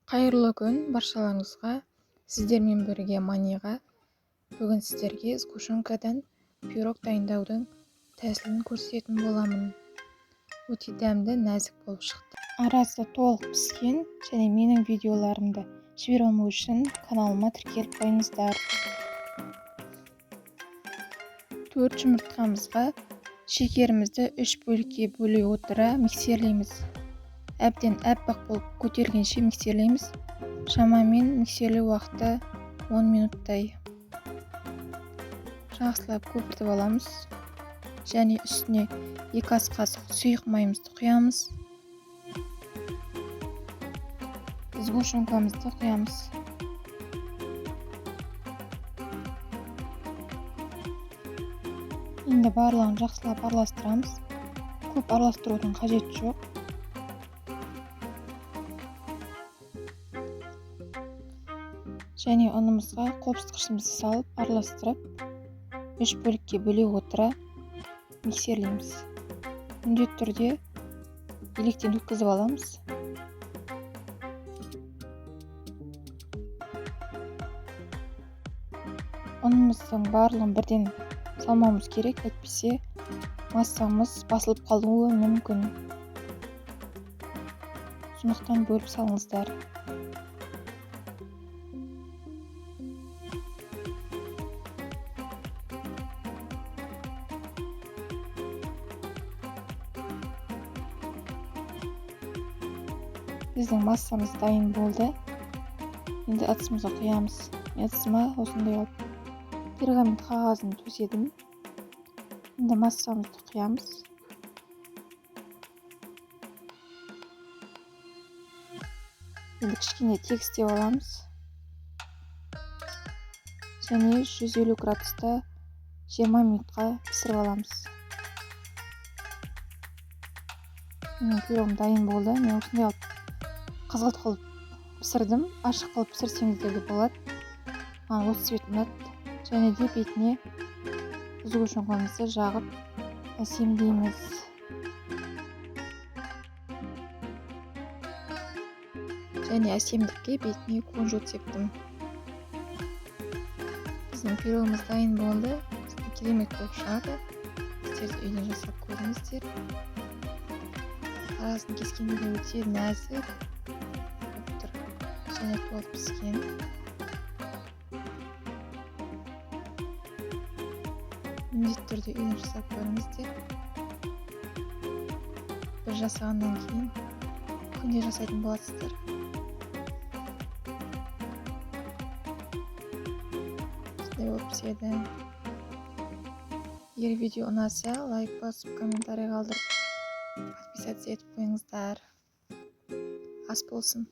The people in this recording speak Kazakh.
Қайырлы күн баршаларыңызға. Сіздермен бірге Маниға. Бүгін сіздерге сгущенкадан пирог дайындаудың тәсілін көрсететін боламын. Өте дәмді, нәзік болып шықты. Арасы толық піскен және менің видеоларымды жіберіп алмау үшін каналыма тіркеліп қойыңыздар. 4 жұмыртқамызға шекерімізді 3 бөлікке бөле отыра миксерлейміз. Әбден әппақ болып көтерілгенше миксерлейміз. Шамамен миксерлеу уақыты 10 минуттай. Жақсылап көпіртіп аламыз. Және үстіне 2 ас қасық сұйық майымызды құямыз. Сгущенкамызды құямыз. Енді барлығын жақсылап араластырамыз. Көп араластырудың қажеті жоқ. Және ұнымызға қопсытқышымызды салып араластырып, 3 бөлікке бөле отыра миксерлейміз. Міндетті түрде електен өткізіп аламыз. Ұнымыздың барлығын бірден салмауымыз керек, әйтпесе массамыз басылып қалуы мүмкін. Сондықтан бөліп салыңыздар. Біздің массамыз дайын болды. Енді ыдысымызға құямыз. Ыдысыма осындай қылып пергамент қағазын төседім. Енді массамызды құямыз. Енді кішкене тегістеп аламыз. Және 150 градуста 20 минутқа пісіріп аламыз. Менің пирогым дайын болды. Мен осындай қылып қызғылт қылып пісірдім. Ашық қылып пісірсеңіздер де болады. Маған осы цвет ұнады. Және де бетіне сгущенкамызды жағып әсемдейміз. Және әсемдікке бетіне кунжут септім. Біздің пирогымыз дайын болды. Керемет болып шығады. Сіздер де үйде жасап көріңіздер. Арасын кескенде де өте нәзік болып тұр. Және толық піскен. Міндетті түрде үйде жасап көріңіздер. Бір жасағаннан кейін күнде жасайтын боласыздар. Осындай болып піседі. Егер видео ұнаса, лайк басып, комментарий қалдырып, подписаться етіп қойыңыздар. Ас болсын.